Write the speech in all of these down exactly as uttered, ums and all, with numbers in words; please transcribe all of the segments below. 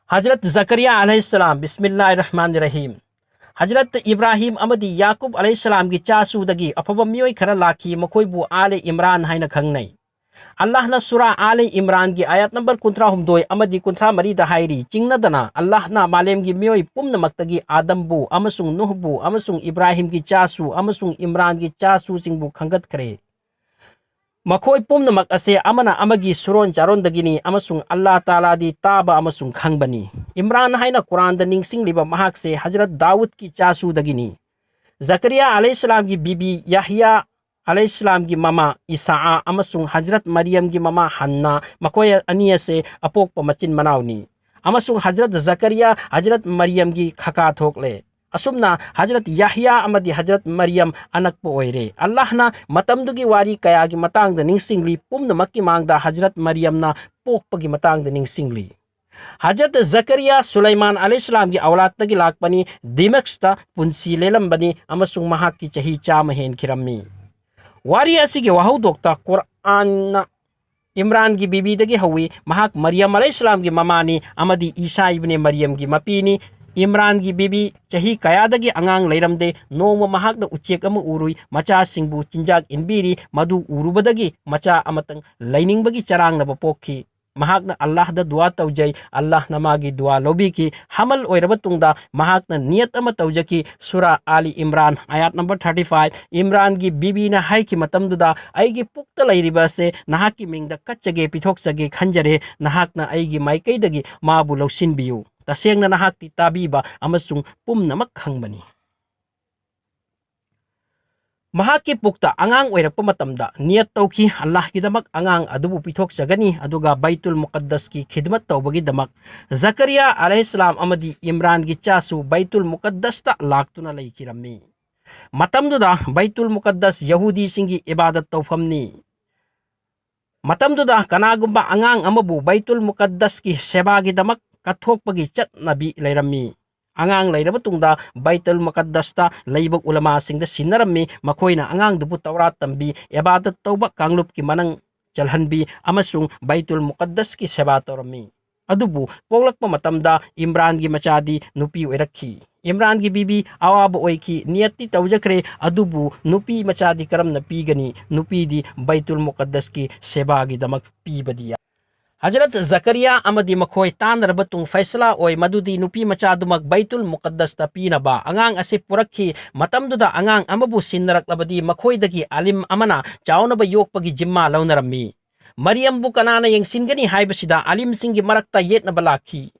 ꯍꯖꯔꯠ ꯖꯀꯔꯤꯌꯥ ꯑꯂꯩꯍꯤꯁꯁꯂꯥꯝ, ꯕꯤꯁꯃꯤꯜꯂꯥꯍꯤꯔ ꯔꯍꯃꯥꯅꯤꯔ ꯔꯍꯤꯝ꯫ ꯍꯖꯔꯠ ꯏꯕ꯭ꯔꯥꯍꯤꯝ ꯑꯃꯗꯤ ꯌꯥꯀꯨꯕ ꯑꯂꯩꯍꯤꯁꯁꯂꯥꯝꯒꯤ ꯆꯥꯁꯨꯗꯒꯤ ꯑꯐꯕ ꯃꯤꯑꯣꯏ ꯈꯔ ꯂꯥꯛꯈꯤ, ꯃꯈꯣꯏꯕꯨ ꯑꯥꯂꯦ ꯏꯝꯔꯥꯟ ꯍꯥꯏꯅ ꯈꯪꯅꯩ꯫ ꯑꯜꯂꯥꯍꯅ ꯁꯨꯔꯥ ꯑꯥꯂꯦ ꯏꯝꯔꯥꯟꯒꯤ ꯑꯥꯌꯥꯠ ꯅꯝꯕꯔ ꯀꯨꯟꯊ꯭ꯔꯥ ꯍꯨꯝꯗꯣꯏ ꯑꯃꯗꯤ ꯀꯨꯟꯊ꯭ꯔꯥ ꯃꯔꯤꯗ ꯍꯥꯏꯔꯤ, ꯆꯤꯡꯅꯗꯅ ꯑꯜꯂꯥꯍꯅ ꯃꯥꯂꯦꯝꯒꯤ ꯃꯤꯑꯣꯏ ꯄꯨꯝꯅꯃꯛꯇꯒꯤ ꯑꯥꯗꯝꯕꯨ ꯑꯃꯁꯨꯡ ꯅꯨꯍꯕꯨ ꯑꯃꯁꯨꯡ ꯏꯕ꯭ꯔꯥꯍꯤꯝꯒꯤ ꯆꯥꯁꯨ ꯑꯃꯁꯨꯡ ꯏꯝꯔꯥꯟꯒꯤ ꯆꯥꯁꯨꯁꯤꯡꯕꯨ ꯈꯟꯒꯠꯈ꯭ꯔꯦ꯫ ꯃꯈꯣꯏ ꯄꯨꯝꯅꯃꯛ ꯑꯁꯦ ꯑꯃꯅ ꯑꯃꯒꯤ ꯁꯨꯔꯣꯟ ꯆꯥꯔꯣꯟꯗꯒꯤꯅꯤ, ꯑꯃꯁꯨꯡ ꯑꯜꯂꯥꯍ ꯇꯥꯂꯥꯗꯤ ꯇꯥꯕ ꯑꯃꯁꯨꯡ ꯈꯪꯕꯅꯤ꯫ ꯏꯝꯔꯥꯟ ꯍꯥꯏꯅ ꯀꯨꯔꯥꯟꯗ ꯅꯤꯡꯁꯤꯡꯂꯤꯕ ꯃꯍꯥꯛꯁꯦ ꯍꯖꯔꯠ ꯗꯥꯎꯗꯀꯤ ꯆꯥꯁꯨꯗꯒꯤꯅꯤ꯫ ꯖꯀꯔꯤꯌꯥ ꯑꯂꯩꯍꯤꯁꯁꯂꯥꯝꯒꯤ ꯕꯤꯕꯤ ꯌꯥꯍꯌꯥ ꯑꯂꯩꯍꯤꯁꯁꯂꯥꯝꯒꯤ ꯃꯃꯥ ꯏꯁꯥꯑꯥ ꯑꯃꯁꯨꯡ ꯍꯖꯔꯠ ꯃꯔꯤꯌꯝꯒꯤ ꯃꯃꯥ ꯍꯟꯅꯥ, ꯃꯈꯣꯏ ꯑꯅꯤ ꯑꯁꯦ ꯑꯄꯣꯛꯄ ꯃꯆꯤꯟ ꯃꯅꯥꯎꯅꯤ꯫ ꯑꯃꯁꯨꯡ ꯍꯖꯔꯠ ꯖꯀꯔꯤꯌꯥ ꯍꯖꯔꯠ ꯃꯔꯤꯌꯝꯒꯤ ꯈꯀꯥ ꯊꯣꯛꯂꯦ꯫ ꯑꯁꯨꯝꯅ ꯍꯖꯔꯠ ꯌꯥꯍꯌꯥ ꯑꯃꯗꯤ ꯍꯖꯔꯠ ꯃꯔꯤꯌꯝ ꯑꯅꯛꯄ ꯑꯣꯏꯔꯦ꯫ ꯑꯜꯂꯥꯍꯅ ꯃꯇꯝꯗꯨꯒꯤ ꯋꯥꯔꯤ ꯀꯌꯥꯒꯤ ꯃꯇꯥꯡꯗ ꯅꯤꯡꯁꯤꯡꯂꯤ, ꯄꯨꯝꯅꯃꯛꯀꯤ ꯃꯥꯡꯗ ꯍꯖꯔꯠ ꯃꯔꯤꯌꯝꯅ ꯄꯣꯛꯄꯒꯤ ꯃꯇꯥꯡꯗ ꯅꯤꯡꯁꯤꯡꯂꯤ꯫ ꯍꯖꯔꯠ ꯖꯀꯔꯤꯌꯥ ꯁꯨꯂꯩꯃꯥꯟ ꯑꯂꯩꯍꯤꯁꯁꯂꯥꯝꯒꯤ ꯑꯧꯂꯥꯗꯇꯒꯤ ꯂꯥꯛꯄꯅꯤ, ꯗꯤꯃꯛꯁꯇ ꯄꯨꯟꯁꯤ ꯂꯦꯜꯂꯝꯕꯅꯤ ꯑꯃꯁꯨꯡ ꯃꯍꯥꯛꯀꯤ ꯆꯍꯤ ꯆꯥꯝꯃ ꯍꯦꯟꯈꯤꯔꯝꯃꯤ꯫ ꯋꯥꯔꯤ ꯑꯁꯤꯒꯤ ꯋꯥꯍꯧꯗꯣꯛꯇ ꯀꯨꯔꯥꯟꯅ ꯏꯝꯔꯥꯟꯒꯤ ꯕꯤꯕꯤꯗꯒꯤ ꯍꯧꯏ꯫ ꯃꯍꯥꯛ ꯃꯔꯤꯌꯝ ꯑꯂꯩꯍꯤꯁꯁꯂꯥꯝꯒꯤ ꯃꯃꯥꯅꯤ ꯑꯃꯗꯤ ꯏꯁꯥ ꯏꯕꯅꯦ ꯃꯔꯤꯌꯝꯒꯤ ꯃꯄꯤꯅꯤ꯫ ꯏꯝꯔꯥꯟꯒꯤ ꯕꯤꯕꯤ ꯆꯍꯤ ꯀꯌꯥꯗꯒꯤ ꯑꯉꯥꯡ ꯂꯩꯔꯝꯗꯦ꯫ ꯅꯣꯡꯃ ꯃꯍꯥꯛꯅ ꯎꯆꯦꯛ ꯑꯃ ꯎꯔꯨꯏ, ꯃꯆꯥꯁꯤꯡꯕꯨ ꯆꯤꯟꯖꯥꯛ ꯏꯟꯕꯤꯔꯤ꯫ ꯃꯗꯨ ꯎꯔꯨꯕꯗꯒꯤ ꯃꯆꯥ ꯑꯃꯇꯪ ꯂꯩꯅꯤꯡꯕꯒꯤ ꯆꯔꯥꯡꯅꯕ ꯄꯣꯛꯈꯤ꯫ ꯃꯍꯥꯛꯅ ꯑꯜꯂꯥꯍꯗ ꯗꯨꯋꯥ ꯇꯧꯖꯩ, ꯑꯜꯂꯥꯍꯅ ꯃꯥꯒꯤ ꯗꯨꯋꯥ ꯂꯧꯕꯤꯈꯤ꯫ ꯍꯃꯜ ꯑꯣꯏꯔꯕ ꯇꯨꯡꯗ ꯃꯍꯥꯛꯅ ꯅꯤꯌꯠ ꯑꯃ ꯇꯧꯖꯈꯤ꯫ ꯁꯨꯔꯥ Ali Imran, ꯑꯥꯌꯥꯠ number thirty five. ꯏꯝꯔꯥꯟꯒꯤ ꯕꯤꯕꯤꯅ ꯍꯥꯏꯈꯤ ꯃꯇꯝꯗꯨꯗ, "ꯑꯩꯒꯤ ꯄꯨꯛꯇ ꯂꯩꯔꯤꯕ ꯑꯁꯦ ꯅꯍꯥꯛꯀꯤ ꯃꯤꯡꯗ ꯀꯠꯆꯒꯦ, ꯄꯤꯊꯣꯛꯆꯒꯦ ꯈꯟꯖꯔꯦ꯫ ꯅꯍꯥꯛꯅ ꯑꯩꯒꯤ ꯃꯥꯏꯀꯩꯗꯒꯤ ꯃꯥꯕꯨ ꯂꯧꯁꯤꯟꯕꯤꯌꯨ꯫ ꯇꯁꯦꯡꯅ ꯅꯍꯥꯛꯇꯤ ꯇꯥꯕꯤꯕ ꯑꯃꯁꯨꯡ ꯄꯨꯝꯅꯃꯛ ꯈꯪꯕꯅꯤ"꯫ ꯃꯍꯥꯛꯀꯤ ꯄꯨꯛꯇ ꯑꯉꯥꯡ ꯑꯣꯏꯔꯛꯄ ꯃꯇꯝꯗ ꯅꯤꯌꯠ ꯇꯧꯈꯤ, ꯑꯜꯂꯥꯍꯒꯤꯗꯃꯛ ꯑꯉꯥꯡ ꯑꯗꯨꯕꯨ ꯄꯤꯊꯣꯛꯆꯒꯅꯤ, ꯑꯗꯨꯒ ꯕꯩꯇꯨꯜ ꯃꯨꯀꯠꯗꯁꯀꯤ ꯈꯤꯗꯃꯠ ꯇꯧꯕꯒꯤꯗꯃꯛ꯫ ꯖꯀꯔꯤꯌꯥ ꯑꯂꯩꯍꯤꯁꯁꯂꯥꯝ ꯑꯃꯗꯤ ꯏꯝꯔꯥꯟꯒꯤ ꯆꯥꯁꯨ ꯕꯩꯇꯨꯜ ꯃꯨꯀꯠꯗꯁꯇ ꯂꯥꯛꯇꯨꯅ ꯂꯩꯈꯤꯔꯝꯃꯤ꯫ ꯃꯇꯝꯗꯨꯗ ꯕꯩꯇꯨꯜ ꯃꯨꯀꯠꯗꯁ ꯌꯍꯨꯗꯤꯁꯤꯡꯒꯤ ꯏꯕꯥꯗꯠ ꯇꯧꯐꯝꯅꯤ꯫ ꯃꯇꯝꯗꯨꯗ ꯀꯅꯥꯒꯨꯝꯕ ꯑꯉꯥꯡ ꯑꯃꯕꯨ ꯕꯩꯇꯨꯜ ꯃꯨꯀꯠꯗꯁꯀꯤ ꯁꯦꯕꯥꯒꯤꯗꯃꯛ ꯀꯠꯊꯣꯛꯄꯒꯤ ꯆꯠꯅꯕꯤ ꯂꯩꯔꯝꯃꯤ꯫ ꯑꯉꯥꯡ ꯂꯩꯔꯕ ꯇꯨꯡꯗ ꯕꯩꯇꯨꯜ ꯃꯨꯀꯠꯗꯁꯇ ꯂꯩꯕ ꯎꯂꯃꯥꯁꯤꯡꯗ ꯁꯤꯟꯅꯔꯝꯃꯤ꯫ ꯃꯈꯣꯏꯅ ꯑꯉꯥꯡꯗꯨꯕꯨ ꯇꯧꯔꯥ ꯇꯝꯕꯤ, ꯏꯕꯥꯗꯠ ꯇꯧꯕ ꯀꯥꯡꯂꯨꯞꯀꯤ ꯃꯅꯪ ꯆꯜꯍꯟꯕꯤ ꯑꯃꯁꯨꯡ ꯕꯩꯇꯨꯜ ꯃꯨꯀꯠꯗꯁꯀꯤ ꯁꯦꯕꯥ ꯇꯧꯔꯝꯃꯤ꯫ ꯑꯗꯨꯕꯨ ꯄꯣꯛꯂꯛꯄ ꯃꯇꯝꯗ ꯏꯝꯔꯥꯟꯒꯤ ꯃꯆꯥꯗꯤ ꯅꯨꯄꯤ ꯑꯣꯏꯔꯛꯈꯤ꯫ ꯏꯝꯔꯥꯟꯒꯤ ꯕꯤꯕꯤ ꯑꯋꯥꯕ ꯑꯣꯏꯈꯤ, ꯅꯤꯌꯠꯇꯤ ꯇꯧꯖꯈ꯭ꯔꯦ, ꯑꯗꯨꯕꯨ ꯅꯨꯄꯤ ꯃꯆꯥꯗꯤ ꯀꯔꯝꯅ ꯄꯤꯒꯅꯤ? ꯅꯨꯄꯤꯗꯤ ꯕꯩꯇꯨꯜ ꯃꯨꯀꯠꯗꯁꯀꯤ ꯁꯦꯕꯥꯒꯤꯗꯃꯛ ꯄꯤꯕꯗꯤ ꯌꯥꯏ꯫ ꯍꯖꯔꯠ ꯖꯀꯔꯤꯌꯥ ꯑꯃꯗꯤ ꯃꯈꯣꯏ ꯇꯥꯟꯅꯔꯕ ꯇꯨꯡ ꯐꯩꯁꯂꯥ ꯑꯣꯏ ꯃꯗꯨꯗꯤ ꯅꯨꯄꯤ ꯃꯆꯥꯗꯨꯃꯛ ꯕꯩꯇꯨꯜ ꯃꯨꯀꯠꯗꯁꯇ ꯄꯤꯅꯕ ꯑꯉꯥꯡ ꯑꯁꯤ ꯄꯨꯔꯛꯈꯤ꯫ ꯃꯇꯝꯗꯨꯗ ꯑꯉꯥꯡ ꯑꯃꯕꯨ ꯁꯤꯟꯅꯔꯛꯂꯕꯗꯤ ꯃꯈꯣꯏꯗꯒꯤ ꯑꯂꯤꯝ ꯑꯃꯅ ꯆꯥꯎꯅꯕ ꯌꯣꯛꯄꯒꯤ ꯖꯤꯝꯃꯥ ꯂꯧꯅꯔꯝꯃꯤ꯫ ꯃꯔꯤꯌꯝꯕꯨ ꯀꯅꯥꯅ ꯌꯦꯡꯁꯤꯟꯒꯅꯤ ꯍꯥꯏꯕꯁꯤꯗ ꯑꯂꯤꯝꯁꯤꯡꯒꯤ ꯃꯔꯛꯇ ꯌꯦꯠꯅꯕ ꯂꯥꯛꯈꯤ꯫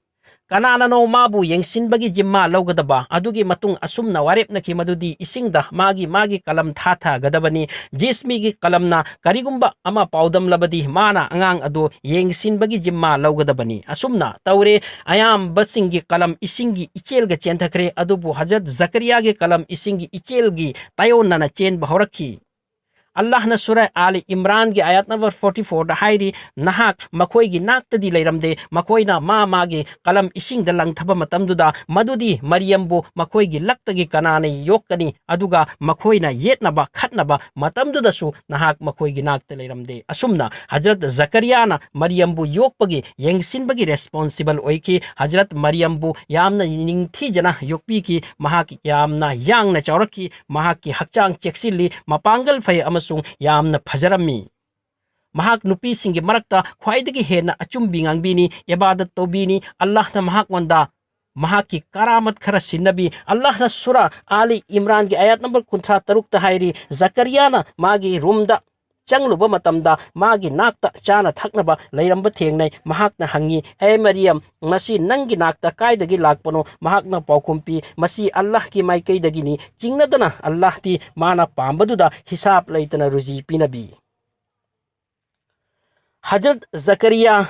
ꯀꯅꯥꯅꯅꯣ ꯃꯥꯕꯨ ꯌꯦꯡꯁꯤꯟꯕꯒꯤ ꯖꯤꯝꯃꯥ ꯂꯧꯒꯗꯕ? ꯑꯗꯨꯒꯤ ꯃꯇꯨꯡ ꯑꯁꯨꯝꯅ ꯋꯥꯔꯦꯞꯅꯈꯤ ꯃꯗꯨꯗꯤ ꯏꯁꯤꯡꯗ ꯃꯥꯒꯤ ꯃꯥꯒꯤ ꯀꯂꯝ ꯊꯥꯊꯒꯗꯕꯅꯤ꯫ ꯖꯤꯁꯃꯤꯒꯤ ꯀꯂꯝꯅ ꯀꯔꯤꯒꯨꯝꯕ ꯑꯃ ꯄꯥꯎꯗꯝꯂꯕꯗꯤ ꯃꯥꯅ ꯑꯉꯥꯡ ꯑꯗꯨ ꯌꯦꯡꯁꯤꯟꯕꯒꯤ ꯖꯤꯝꯃꯥ ꯂꯧꯒꯗꯕꯅꯤ꯫ ꯑꯁꯨꯝꯅ ꯇꯧꯔꯦ꯫ ꯑꯌꯥꯝꯕꯁꯤꯡꯒꯤ ꯀꯂꯝ ꯏꯁꯤꯡꯒꯤ ꯏꯆꯦꯜꯒ ꯆꯦꯟꯊꯈ꯭ꯔꯦ, ꯑꯗꯨꯕꯨ ꯍꯖꯔꯠ ꯖꯀꯔꯤꯌꯥꯒꯤ ꯀꯂꯝ ꯏꯁꯤꯡꯒꯤ ꯏꯆꯦꯜꯒꯤ ꯇꯥꯏꯑꯣꯟꯅꯅ ꯆꯦꯟꯕ ꯍꯧꯔꯛꯈꯤ꯫ ꯑꯜꯂꯥꯍꯅ ꯁꯨꯔꯥ ꯑꯥꯂꯤ ꯏꯝꯔꯥꯟꯒꯤ ꯑꯥꯌꯥꯠ ꯅꯝꯕꯔ ꯐꯣꯔꯇꯤ ꯐꯣꯔꯗ ꯍꯥꯏꯔꯤ, "ꯅꯍꯥꯛ ꯃꯈꯣꯏꯒꯤ ꯅꯥꯛꯇꯗꯤ ꯂꯩꯔꯝꯗꯦ, ꯃꯈꯣꯏꯅ ꯃꯥ ꯃꯥꯒꯤ ꯀꯂꯝ ꯏꯁꯤꯡꯗ ꯂꯪꯊꯕ ꯃꯇꯝꯗꯨꯗ, ꯃꯗꯨꯗꯤ ꯃꯔꯤꯌꯝꯕꯨ ꯃꯈꯣꯏꯒꯤ ꯂꯛꯇꯒꯤ ꯀꯅꯥꯅ ꯌꯣꯛꯀꯅꯤ? ꯑꯗꯨꯒ ꯃꯈꯣꯏꯅ ꯌꯦꯠꯅꯕ ꯈꯠꯅꯕ ꯃꯇꯝꯗꯨꯗꯁꯨ ꯅꯍꯥꯛ ꯃꯈꯣꯏꯒꯤ ꯅꯥꯛꯇ ꯂꯩꯔꯝꯗꯦ"꯫ ꯑꯁꯨꯝꯅ ꯍꯖꯔꯠ ꯖꯀꯔꯤꯌꯥꯅ ꯃꯔꯤꯌꯝꯕꯨ ꯌꯣꯛꯄꯒꯤ, ꯌꯦꯡꯁꯤꯟꯕꯒꯤ ꯔꯦꯁꯄꯣꯟꯁꯤꯕꯜ ꯑꯣꯏꯈꯤ꯫ ꯍꯖꯔꯠ ꯃꯔꯤꯌꯝꯕꯨ ꯌꯥꯝꯅ ꯅꯤꯡꯊꯤꯖꯅ ꯌꯣꯛꯄꯤꯈꯤ꯫ ꯃꯍꯥꯛ ꯌꯥꯝꯅ ꯌꯥꯡꯅ ꯆꯥꯎꯔꯛꯈꯤ꯫ ꯃꯍꯥꯛꯀꯤ ꯍꯛꯆꯥꯡ ꯆꯦꯛꯁꯤꯜꯂꯤ, ꯃꯄꯥꯡꯒꯜ ꯐꯩ ꯑꯃꯁꯨꯡ ꯌꯥꯝꯅ ꯐꯖꯔꯝꯃꯤ꯫ ꯃꯍꯥꯛ ꯅꯨꯄꯤꯁꯤꯡꯒꯤ ꯃꯔꯛꯇ ꯈ꯭ꯋꯥꯏꯗꯒꯤ ꯍꯦꯟꯅ ꯑꯆꯨꯝꯕꯤ ꯉꯥꯡꯕꯤꯅꯤ, ꯏꯕꯥꯗꯠ ꯇꯧꯕꯤꯅꯤ꯫ ꯑꯜꯂꯥꯍꯅ ꯃꯍꯥꯛꯉꯣꯟꯗ ꯃꯍꯥꯛꯀꯤ ꯀꯔꯥꯃꯠ ꯈꯔ ꯁꯤꯟꯅꯕꯤ꯫ ꯑꯜꯂꯥꯍꯅ ꯁꯨꯔꯥ ꯑꯥꯂꯤ ꯏꯝꯔꯥꯟꯒꯤ ꯑꯥꯌꯥꯠ ꯅꯝꯕꯔ ꯀꯨꯟꯊ꯭ꯔꯥ ꯇꯔꯨꯛꯇ ꯍꯥꯏꯔꯤ, ꯖꯀꯔꯤꯌꯥꯅ ꯃꯥꯒꯤ ꯔꯨꯝꯗ ꯆꯪꯂꯨꯕ ꯃꯇꯝꯗ ꯃꯥꯒꯤ ꯅꯥꯛꯇ ꯆꯥꯅ ꯊꯛꯅꯕ ꯂꯩꯔꯝꯕ ꯊꯦꯡꯅꯩ꯫ ꯃꯍꯥꯛꯅ ꯍꯪꯉꯤ, "ꯑꯦ ꯃꯔꯤꯌꯝ, ꯃꯁꯤ ꯅꯪꯒꯤ ꯅꯥꯛꯇ ꯀꯥꯏꯗꯒꯤ ꯂꯥꯛꯄꯅꯣ?" ꯃꯍꯥꯛꯅ ꯄꯥꯎꯈꯨꯝ ꯄꯤ, "ꯃꯁꯤ ꯑꯜꯂꯥꯍꯀꯤ ꯃꯥꯏꯀꯩꯗꯒꯤꯅꯤ"꯫ ꯆꯤꯡꯅꯗꯅ ꯑꯜꯂꯥꯍꯗꯤ ꯃꯥꯅ ꯄꯥꯝꯕꯗꯨꯗ ꯍꯤꯁꯥꯕ ꯂꯩꯇꯅ ꯔꯨꯖꯤ ꯄꯤꯅꯕꯤ꯫ ꯍꯖꯔꯠ ꯖꯀꯔꯤꯌꯥ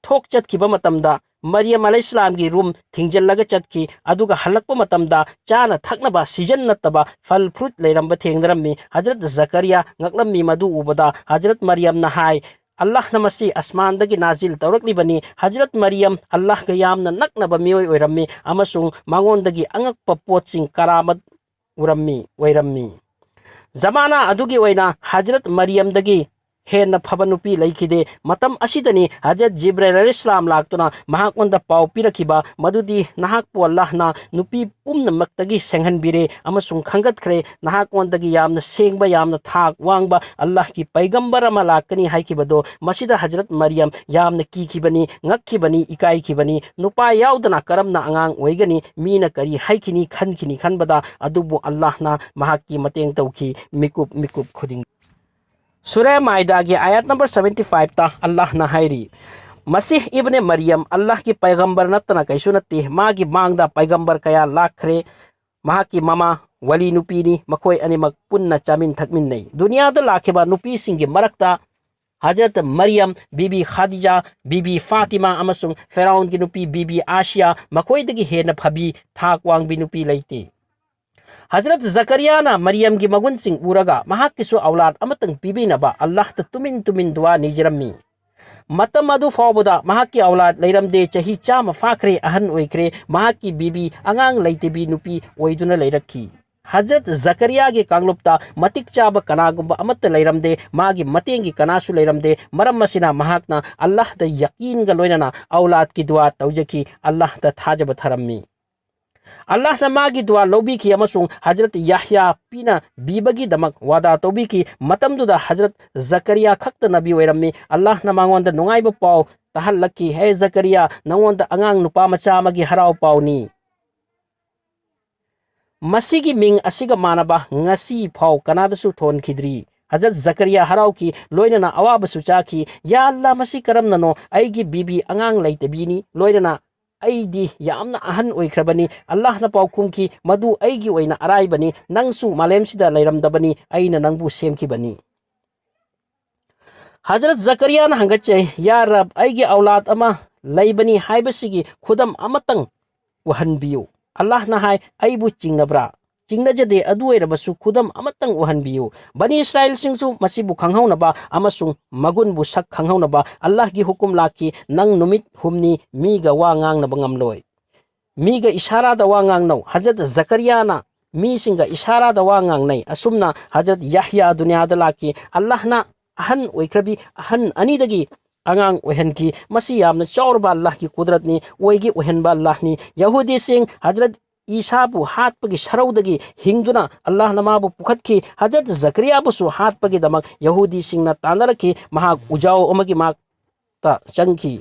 ꯊꯣꯛ ꯆꯠꯈꯤꯕ ꯃꯇꯝꯗ ꯃꯔꯤꯌꯝ ꯑꯂꯩꯍꯤꯁꯂꯥꯝꯒꯤ ꯔꯨꯝ ꯊꯤꯡꯖꯤꯜꯂꯒ ꯆꯠꯈꯤ, ꯑꯗꯨꯒ ꯍꯜꯂꯛꯄ ꯃꯇꯝꯗ ꯆꯥꯅ ꯊꯛꯅꯕ ꯁꯤꯖꯟ ꯅꯠꯇꯕ ꯐꯜ ꯐ꯭ꯔꯨꯠ ꯂꯩꯔꯝꯕ ꯊꯦꯡꯅꯔꯝꯃꯤ꯫ ꯍꯖꯔꯠ ꯖꯀꯔꯤꯌꯥ ꯉꯛꯂꯝꯃꯤ꯫ ꯃꯗꯨ ꯎꯕꯗ ꯍꯖꯔꯠ ꯃꯔꯤꯌꯝꯅ ꯍꯥꯏ, "ꯑꯜꯂꯥꯍꯅ ꯃꯁꯤ ꯑꯁꯃꯥꯟꯗꯒꯤ ꯅꯥꯖꯤꯜ ꯇꯧꯔꯛꯂꯤꯕꯅꯤ"꯫ ꯍꯖꯔꯠ ꯃꯔꯤꯌꯝ ꯑꯜꯂꯥꯍꯒ ꯌꯥꯝꯅ ꯅꯛꯅꯕ ꯃꯤꯑꯣꯏ ꯑꯣꯏꯔꯝꯃꯤ ꯑꯃꯁꯨꯡ ꯃꯉꯣꯟꯗꯒꯤ ꯑꯉꯛꯄ ꯄꯣꯠꯁꯤꯡ ꯀꯔꯥꯃꯠ ꯎꯔꯝꯃꯤ, ꯑꯣꯏꯔꯝꯃꯤ꯫ ꯖꯃꯥꯅꯥ ꯑꯗꯨꯒꯤ ꯑꯣꯏꯅ ꯍꯖꯔꯠ ꯃꯔꯤꯌꯝꯗꯒꯤ ꯍꯦꯟꯅ ꯐꯕ ꯅꯨꯄꯤ ꯂꯩꯈꯤꯗꯦ꯫ ꯃꯇꯝ ꯑꯁꯤꯗꯅꯤ ꯍꯖꯔꯠ ꯖꯤꯕ꯭ꯔꯦꯜ ꯑꯂꯩꯍꯤꯁꯁꯂꯥꯝ ꯂꯥꯛꯇꯨꯅ ꯃꯍꯥꯛꯉꯣꯟꯗ ꯄꯥꯎ ꯄꯤꯔꯛꯈꯤꯕ ꯃꯗꯨꯗꯤ, "ꯅꯍꯥꯛꯄꯨ ꯑꯜꯂꯥꯍꯅ ꯅꯨꯄꯤ ꯄꯨꯝꯅꯃꯛꯇꯒꯤ ꯁꯦꯡꯍꯟꯕꯤꯔꯦ ꯑꯃꯁꯨꯡ ꯈꯟꯒꯠꯈ꯭ꯔꯦ꯫ ꯅꯍꯥꯛꯉꯣꯟꯗꯒꯤ ꯌꯥꯝꯅ ꯁꯦꯡꯕ, ꯌꯥꯝꯅ ꯊꯥꯛ ꯋꯥꯡꯕ ꯑꯜꯂꯥꯍꯀꯤ ꯄꯩꯒꯝꯕꯔ ꯑꯃ ꯂꯥꯛꯀꯅꯤ" ꯍꯥꯏꯈꯤꯕꯗꯣ꯫ ꯃꯁꯤꯗ ꯍꯖꯔꯠ ꯃꯔꯤꯌꯝ ꯌꯥꯝꯅ ꯀꯤꯈꯤꯕꯅꯤ, ꯉꯛꯈꯤꯕꯅꯤ, ꯏꯀꯥꯏꯈꯤꯕꯅꯤ꯫ ꯅꯨꯄꯥ ꯌꯥꯎꯗꯅ ꯀꯔꯝꯅ ꯑꯉꯥꯡ ꯑꯣꯏꯒꯅꯤ? ꯃꯤꯅ ꯀꯔꯤ ꯍꯥꯏꯈꯤꯅꯤ ꯈꯟꯈꯤꯅꯤ ꯈꯟꯕꯗ, ꯑꯗꯨꯕꯨ ꯑꯜꯂꯥꯍꯅ ꯃꯍꯥꯛꯀꯤ ꯃꯇꯦꯡ ꯇꯧꯈꯤ ꯃꯤꯀꯨꯞ ꯃꯤꯀꯨꯞ ꯈꯨꯗꯤꯡ꯫ ꯁꯨꯔꯥ ꯃꯥꯏꯗꯥꯒꯤ ꯑꯥꯌꯠ ꯅꯝꯕꯔ seventy fiveꯇ ꯑꯜꯂꯥꯍꯅ ꯍꯥꯏꯔꯤ, "ꯃꯁꯤꯍ ꯏꯕꯅꯦ ꯃꯔꯤꯌꯝ ꯑꯜꯂꯥꯍꯀꯤ ꯄꯩꯒꯝꯕꯔ ꯅꯠꯇꯅ ꯀꯩꯁꯨ ꯅꯠꯇꯦ꯫ ꯃꯥꯒꯤ ꯃꯥꯡꯗ ꯄꯩꯒꯝꯕꯔ ꯀꯌꯥ ꯂꯥꯛꯈ꯭ꯔꯦ꯫ ꯃꯍꯥꯛꯀꯤ ꯃꯃꯥ ꯋꯂꯤ ꯅꯨꯄꯤꯅꯤ꯫ ꯃꯈꯣꯏ ꯑꯅꯤꯃꯛ ꯄꯨꯟꯅ ꯆꯥꯃꯤꯟ ꯊꯛꯃꯤꯟꯅꯩ꯫" ꯗꯨꯅꯤꯌꯥꯗ ꯂꯥꯛꯈꯤꯕ ꯅꯨꯄꯤꯁꯤꯡꯒꯤ ꯃꯔꯛꯇ ꯍꯖꯔꯠ ꯃꯔꯤꯌꯝ, ꯕꯤꯕꯤ ꯈꯥꯗꯤꯖꯥ, ꯕꯤꯕꯤ ꯐꯥꯇꯤꯃꯥ ꯑꯃꯁꯨꯡ ꯐꯦꯔꯥꯎꯟꯒꯤ ꯅꯨꯄꯤ ꯕꯤꯕꯤ ꯑꯥꯁꯤꯌꯥ ꯃꯈꯣꯏꯗꯒꯤ ꯍꯦꯟꯅ ꯐꯕꯤ, ꯊꯥꯛ ꯋꯥꯡꯕꯤ ꯅꯨꯄꯤ ꯂꯩꯇꯦ꯫ ꯍꯖꯔꯠ ꯖꯀꯔꯤꯌꯥꯅ ꯃꯔꯤꯌꯝꯒꯤ ꯃꯒꯨꯟꯁꯤꯡ ꯎꯔꯒ ꯃꯍꯥꯛꯀꯤꯁꯨ ꯑꯧꯂꯥꯗ ꯑꯃꯇꯪ ꯄꯤꯕꯤꯅꯕ ꯑꯜꯂꯥꯍꯇ ꯇꯨꯃꯤꯟ ꯇꯨꯃꯤꯟ ꯗꯨꯋꯥ ꯅꯤꯖꯔꯝꯃꯤ꯫ ꯃꯇꯝ ꯑꯗꯨ ꯐꯥꯎꯕꯗ ꯃꯍꯥꯛꯀꯤ ꯑꯧꯂꯥꯗ ꯂꯩꯔꯝꯗꯦ꯫ ꯆꯍꯤ ꯆꯥꯝꯃ ꯐꯥꯈ꯭ꯔꯦ, ꯑꯍꯟ ꯑꯣꯏꯈ꯭ꯔꯦ꯫ ꯃꯍꯥꯛꯀꯤ ꯕꯤꯕꯤ ꯑꯉꯥꯡ ꯂꯩꯇꯕꯤ ꯅꯨꯄꯤ ꯑꯣꯏꯗꯨꯅ ꯂꯩꯔꯛꯈꯤ꯫ ꯍꯖꯔꯠ ꯖꯀꯔꯤꯌꯥꯒꯤ ꯀꯥꯡꯂꯨꯞꯇ ꯃꯇꯤꯛ ꯆꯥꯕ ꯀꯅꯥꯒꯨꯝꯕ ꯑꯃꯠꯇ ꯂꯩꯔꯝꯗꯦ꯫ ꯃꯥꯒꯤ ꯃꯇꯦꯡꯒꯤ ꯀꯅꯥꯁꯨ ꯂꯩꯔꯝꯗꯦ꯫ ꯃꯔꯝ ꯑꯁꯤꯅ ꯃꯍꯥꯛꯅ ꯑꯜꯂꯥꯍꯗ ꯌꯀꯤꯟꯒ ꯂꯣꯏꯅꯅ ꯑꯧꯂꯥꯗꯀꯤ ꯗꯨꯋꯥ ꯇꯧꯖꯈꯤ, ꯑꯜꯂꯥꯍꯗ ꯊꯥꯖꯕ ꯊꯔꯝꯃꯤ꯫ ꯑꯜꯂꯥꯍꯅ ꯃꯥꯒꯤ ꯗꯨꯋꯥ ꯂꯧꯕꯤꯈꯤ ꯑꯃꯁꯨꯡ ꯍꯖꯔꯠ ꯌꯥꯍꯌꯥ ꯄꯤꯅꯕꯤꯕꯒꯤꯗꯃꯛ ꯋꯥꯗꯥ ꯇꯧꯕꯤꯈꯤ꯫ ꯃꯇꯝꯗꯨꯗ ꯍꯖꯔꯠ ꯖꯀꯔꯤꯌꯥ ꯈꯛꯇ ꯅꯕꯤ ꯑꯣꯏꯔꯝꯃꯤ꯫ ꯑꯜꯂꯥꯍꯅ ꯃꯉꯣꯟꯗ ꯅꯨꯡꯉꯥꯏꯕ ꯄꯥꯎ ꯇꯥꯍꯜꯂꯛꯈꯤ, "ꯍꯦ ꯖꯀꯔꯤꯌꯥ, ꯅꯉꯣꯟꯗ ꯑꯉꯥꯡ ꯅꯨꯄꯥ ꯃꯆꯥ ꯑꯃꯒꯤ ꯍꯔꯥꯎ ꯄꯥꯎꯅꯤ꯫ ꯃꯁꯤꯒꯤ ꯃꯤꯡ ꯑꯁꯤꯒ ꯃꯥꯟꯅꯕ ꯉꯁꯤ ꯐꯥꯎ ꯀꯅꯥꯗꯁꯨ ꯊꯣꯟꯈꯤꯗ꯭ꯔꯤ꯫" ꯍꯖꯔꯠ ꯖꯀꯔꯤꯌꯥ ꯍꯔꯥꯎꯈꯤ, ꯂꯣꯏꯅꯅ ꯑꯋꯥꯕꯁꯨ ꯆꯥꯈꯤ꯫ "ꯌꯥ ꯑꯜꯂꯥ, ꯃꯁꯤ ꯀꯔꯝꯅꯅꯣ? ꯑꯩꯒꯤ ꯕꯤꯕꯤ ꯑꯉꯥꯡ ꯂꯩꯇꯕꯤꯅꯤ, ꯂꯣꯏꯅꯅ ꯑꯩꯗꯤ ꯌꯥꯝꯅ ꯑꯍꯟ ꯑꯣꯏꯈ꯭ꯔꯕꯅꯤ꯫" ꯑꯜꯂꯥꯍꯅ ꯄꯥꯎꯈꯨꯝꯈꯤ, "ꯃꯗꯨ ꯑꯩꯒꯤ ꯑꯣꯏꯅ ꯑꯔꯥꯏꯕꯅꯤ꯫ ꯅꯪꯁꯨ ꯃꯥꯂꯦꯝꯁꯤꯗ ꯂꯩꯔꯝꯗꯕꯅꯤ, ꯑꯩꯅ ꯅꯪꯕꯨ ꯁꯦꯝꯈꯤꯕꯅꯤ꯫" ꯍꯖꯔꯠ ꯖꯀꯔꯤꯌꯥꯅ ꯍꯪꯒꯠꯆꯩ, "ꯌꯥ ꯔꯕ, ꯑꯩꯒꯤ ꯑꯧꯂꯥꯗ ꯑꯃ ꯂꯩꯕꯅꯤ ꯍꯥꯏꯕꯁꯤꯒꯤ ꯈꯨꯗꯝ ꯑꯃꯇꯪ ꯎꯍꯟꯕꯤꯌꯨ꯫" ꯑꯜꯂꯥꯍꯅ ꯍꯥꯏ, "ꯑꯩꯕꯨ ꯆꯤꯡꯅꯕ꯭ꯔꯥ? ꯆꯤꯡꯅꯖꯗꯦ, ꯑꯗꯨ ꯑꯣꯏꯔꯕꯁꯨ ꯈꯨꯗꯝ ꯑꯃꯇꯪ ꯎꯍꯟꯕꯤꯌꯨ꯫" ꯕꯅꯤ ꯏꯁꯔꯥꯏꯜꯁꯤꯡꯁꯨ ꯃꯁꯤꯕꯨ ꯈꯪꯍꯧꯅꯕ ꯑꯃꯁꯨꯡ ꯃꯒꯨꯟꯕꯨ ꯁꯛ ꯈꯪꯍꯧꯅꯕ ꯑꯜꯂꯥꯍꯒꯤ ꯍꯨꯀꯨꯝ ꯂꯥꯛꯈꯤ, "ꯅꯪ ꯅꯨꯃꯤꯠ ꯍꯨꯝꯅꯤ ꯃꯤꯒ ꯋꯥ ꯉꯥꯡꯅꯕ ꯉꯝꯂꯣꯏ꯫ ꯃꯤꯒ ꯏꯁꯥꯔꯥꯗ ꯋꯥ ꯉꯥꯡꯅꯧ꯫" ꯍꯖꯔꯠ ꯖꯀꯔꯤꯌꯥꯅ ꯃꯤꯁꯤꯡꯒ ꯏꯁꯥꯔꯥꯗ ꯋꯥ ꯉꯥꯡꯅꯩ꯫ ꯑꯁꯨꯝꯅ ꯍꯖꯔꯠ ꯌꯥꯍꯌꯥ ꯗꯨꯅꯤꯌꯥꯗ ꯂꯥꯛꯈꯤ꯫ ꯑꯜꯂꯥꯍꯅ ꯑꯍꯟ ꯑꯣꯏꯈ꯭ꯔꯕꯤ ꯑꯍꯟ ꯑꯅꯤꯗꯒꯤ ꯑꯉꯥꯡ ꯑꯣꯏꯍꯟꯈꯤ꯫ ꯃꯁꯤ ꯌꯥꯝꯅ ꯆꯥꯎꯔꯕ ꯑꯜꯂꯥꯍꯒꯤ ꯀꯨꯗꯔꯠꯅꯤ, ꯑꯣꯏꯒꯤ ꯑꯣꯏꯍꯟꯕ ꯑꯜꯂꯥꯍꯅꯤ꯫ ꯌꯍꯨꯗꯤꯁꯤꯡ ꯍꯖꯔꯠ ꯏꯁꯥꯕꯨ ꯍꯥꯠꯄꯒꯤ ꯁꯔꯧꯗꯒꯤ ꯍꯤꯡꯗꯨꯅ ꯑꯜꯂꯥꯍꯅ ꯃꯥꯕꯨ ꯄꯨꯈꯠꯈꯤ꯫ ꯍꯖꯔꯠ ꯖꯀꯔꯤꯌꯥꯕꯨꯁꯨ ꯍꯥꯠꯄꯒꯤꯗꯃꯛ ꯌꯍꯨꯗꯤꯁꯤꯡꯅ ꯇꯥꯟꯅꯔꯛꯈꯤ꯫ ꯃꯍꯥꯛ ꯎꯖꯥꯎ ꯑꯃꯒꯤ ꯃꯅꯥꯛꯇ ꯆꯪꯈꯤ꯫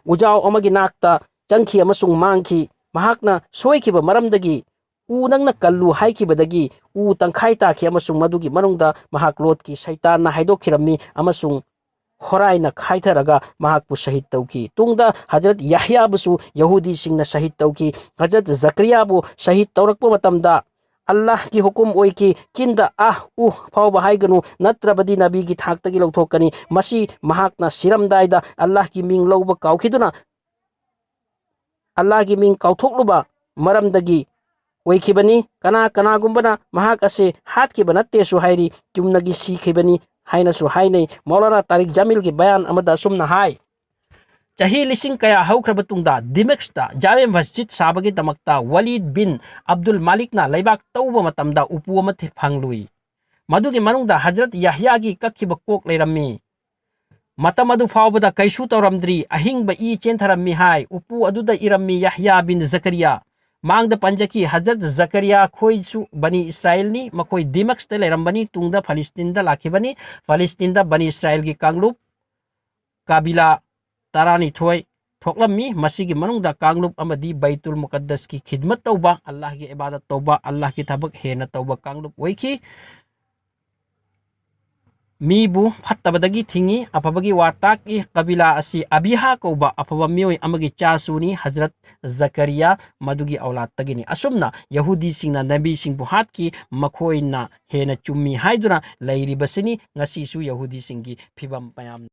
ꯎꯖꯥꯎ ꯑꯃꯒꯤ ꯅꯥꯛꯇ ꯆꯪꯈꯤ ꯑꯃꯁꯨꯡ ꯃꯥꯡꯈꯤ꯫ ꯃꯍꯥꯛꯅ ꯁꯣꯏꯈꯤꯕ ꯃꯔꯝꯗꯒꯤ ꯎ ꯅꯪꯅ ꯀꯜꯂꯨ ꯍꯥꯏꯈꯤꯕꯗꯒꯤ ꯎ ꯇꯪꯈꯥꯏ ꯇꯥꯈꯤ ꯑꯃꯁꯨꯡ ꯃꯗꯨꯒꯤ ꯃꯅꯨꯡꯗ ꯃꯍꯥꯛ ꯂꯣꯠꯈꯤ꯫ ꯁꯩꯇꯥꯟꯅ ꯍꯥꯏꯗꯣꯛꯈꯤꯔꯝꯃꯤ ꯑꯃꯁꯨꯡ ꯍꯣꯔꯥꯏꯅ ꯈꯥꯏꯊꯔꯒ ꯃꯍꯥꯛꯄꯨ ꯁꯍꯤꯗ ꯇꯧꯈꯤ꯫ ꯇꯨꯡꯗ ꯍꯖꯔꯠ ꯌꯥꯍꯌꯥꯕꯨꯁꯨ ꯌꯍꯨꯗꯤꯁꯤꯡꯅ ꯁꯍꯤꯗ ꯇꯧꯈꯤ꯫ ꯍꯖꯔꯠ ꯖꯀꯔꯤꯌꯥꯕꯨ ꯁꯍꯤꯗ ꯇꯧꯔꯛꯄ ꯃꯇꯝꯗ ꯑꯜꯂꯥꯍꯒꯤ ꯍꯨꯀꯨꯝ ꯑꯣꯏꯈꯤ, ꯆꯤꯟꯗ ꯑꯍ ꯎꯍ ꯐꯥꯎꯕ ꯍꯥꯏꯒꯅꯨ, ꯅꯠꯇ꯭ꯔꯕꯗꯤ ꯅꯕꯤꯒꯤ ꯊꯥꯛꯇꯒꯤ ꯂꯧꯊꯣꯛꯀꯅꯤ꯫ ꯃꯁꯤ ꯃꯍꯥꯛꯅ ꯁꯤꯔꯝꯗꯥꯏꯗ ꯑꯜꯂꯥꯍꯒꯤ ꯃꯤꯡ ꯂꯧꯕ ꯀꯥꯎꯈꯤꯗꯨꯅ ꯑꯜꯂꯥꯍꯒꯤ ꯃꯤꯡ ꯀꯥꯎꯊꯣꯛꯂꯨꯕ ꯃꯔꯝꯗꯒꯤ ꯑꯣꯏꯈꯤꯕꯅꯤ꯫ ꯀꯅꯥ ꯀꯅꯥꯒꯨꯝꯕꯅ ꯃꯍꯥꯛ ꯑꯁꯤ ꯍꯥꯠꯈꯤꯕ ꯅꯠꯇꯦꯁꯨ ꯍꯥꯏꯔꯤ, ꯆꯨꯝꯅꯒꯤ ꯁꯤꯈꯤꯕꯅꯤ ꯍꯥꯏꯅꯁꯨ ꯍꯥꯏꯅꯩ꯫ ꯃꯧꯂꯥꯅꯥ ꯇꯥꯔꯤꯛ ꯖꯃꯤꯜꯒꯤ ꯕꯌꯥꯟ ꯑꯃꯗ ꯑꯁꯨꯝꯅ ꯍꯥꯏ, ꯆꯍꯤ ꯂꯤꯁꯤꯡ ꯀꯌꯥ ꯍꯧꯈ꯭ꯔꯕ ꯇꯨꯡꯗ ꯗꯤꯃꯦꯛꯁꯇ ꯖꯥꯃꯦ ꯃꯁꯖꯤꯗ ꯁꯥꯕꯒꯤꯗꯃꯛꯇ ꯋꯂꯤꯗ ꯕꯤꯟ ꯑꯕꯗꯨꯜ ꯃꯥꯂꯤꯛꯅ ꯂꯩꯕꯥꯛ ꯇꯧꯕ ꯃꯇꯝꯗ ꯎꯄꯨ ꯑꯃ ꯊꯤ-, ꯐꯪꯂꯨꯏ꯫ ꯃꯗꯨꯒꯤ ꯃꯅꯨꯡꯗ ꯍꯖꯔꯠ ꯌꯥꯍꯌꯥꯒꯤ ꯀꯛꯈꯤꯕ ꯀꯣꯛ ꯂꯩꯔꯝꯃꯤ꯫ ꯃꯇꯝ ꯑꯗꯨ ꯐꯥꯎꯕꯗ ꯀꯩꯁꯨ ꯇꯧꯔꯝꯗ꯭ꯔꯤ, ꯑꯍꯤꯡꯕ ꯏ ꯆꯦꯟꯊꯔꯝꯃꯤ ꯍꯥꯏ꯫ ꯎꯄꯨ ꯑꯗꯨꯗ ꯏꯔꯝꯃꯤ, ꯌꯥꯍꯌꯥ ꯕꯤꯟ ꯖꯀꯔꯤꯌꯥ꯫ ꯃꯥꯡꯗ ꯄꯟꯖꯈꯤ, ꯍꯖꯔꯠ ꯖꯀꯔꯤꯌꯥ ꯈꯣꯏꯁꯨ ꯕꯅꯤ ꯏꯁꯔꯥꯏꯜꯅꯤ꯫ ꯃꯈꯣꯏ ꯗꯤꯃꯛꯁꯇ ꯂꯩꯔꯝꯕꯅꯤ, ꯇꯨꯡꯗ ꯐꯂꯤꯁꯇꯤꯟꯗ ꯂꯥꯛꯈꯤꯕꯅꯤ꯫ ꯐꯂꯤꯁꯇꯤꯟꯗ ꯕꯅꯤ ꯏꯁꯔꯥꯏꯜꯒꯤ ꯀꯥꯡꯂꯨꯞ ꯀꯥꯕꯤꯂꯥ ꯇꯔꯥꯅꯤꯊꯣꯏ ꯊꯣꯛꯂꯝꯃꯤ꯫ ꯃꯁꯤꯒꯤ ꯃꯅꯨꯡꯗ ꯀꯥꯡꯂꯨꯞ ꯑꯃꯗꯤ ꯕꯩꯇꯨꯜ ꯃꯨꯀꯠꯗꯁꯀꯤ ꯈꯤꯗꯃꯠ ꯇꯧꯕ, ꯑꯜꯂꯥꯍꯒꯤ ꯏꯕꯥꯗꯠ ꯇꯧꯕ, ꯑꯜꯂꯥꯍꯒꯤ ꯊꯕꯛ ꯍꯦꯟꯅ ꯇꯧꯕ ꯀꯥꯡꯂꯨꯞ ꯑꯣꯏꯈꯤ꯫ ꯃꯤꯕꯨ ꯐꯠꯇꯕꯗꯒꯤ ꯊꯤꯡꯉꯤ, ꯑꯐꯕꯒꯤ ꯋꯥ ꯇꯥꯛꯏ꯫ ꯀꯕꯤꯂꯥ ꯑꯁꯤ ꯑꯕꯤꯍꯥ ꯀꯧꯕ ꯑꯐꯕ ꯃꯤꯑꯣꯏ ꯑꯃꯒꯤ ꯆꯥꯁꯨꯅꯤ, ꯍꯖꯔꯠ ꯖꯀꯔꯤꯌꯥ ꯃꯗꯨꯒꯤ ꯑꯧꯂꯥꯗꯇꯒꯤꯅꯤ꯫ ꯑꯁꯨꯝꯅ ꯌꯍꯨꯗꯤꯁꯤꯡꯅ ꯅꯕꯤꯁꯤꯡꯕꯨ ꯍꯥꯠꯈꯤ, ꯃꯈꯣꯏꯅ ꯍꯦꯟꯅ ꯆꯨꯝꯃꯤ ꯍꯥꯏꯗꯨꯅ ꯂꯩꯔꯤꯕꯁꯤꯅꯤ꯫ ꯉꯁꯤꯁꯨ ꯌꯍꯨꯗꯤꯁꯤꯡꯒꯤ ꯐꯤꯕꯝ ꯃꯌꯥꯝ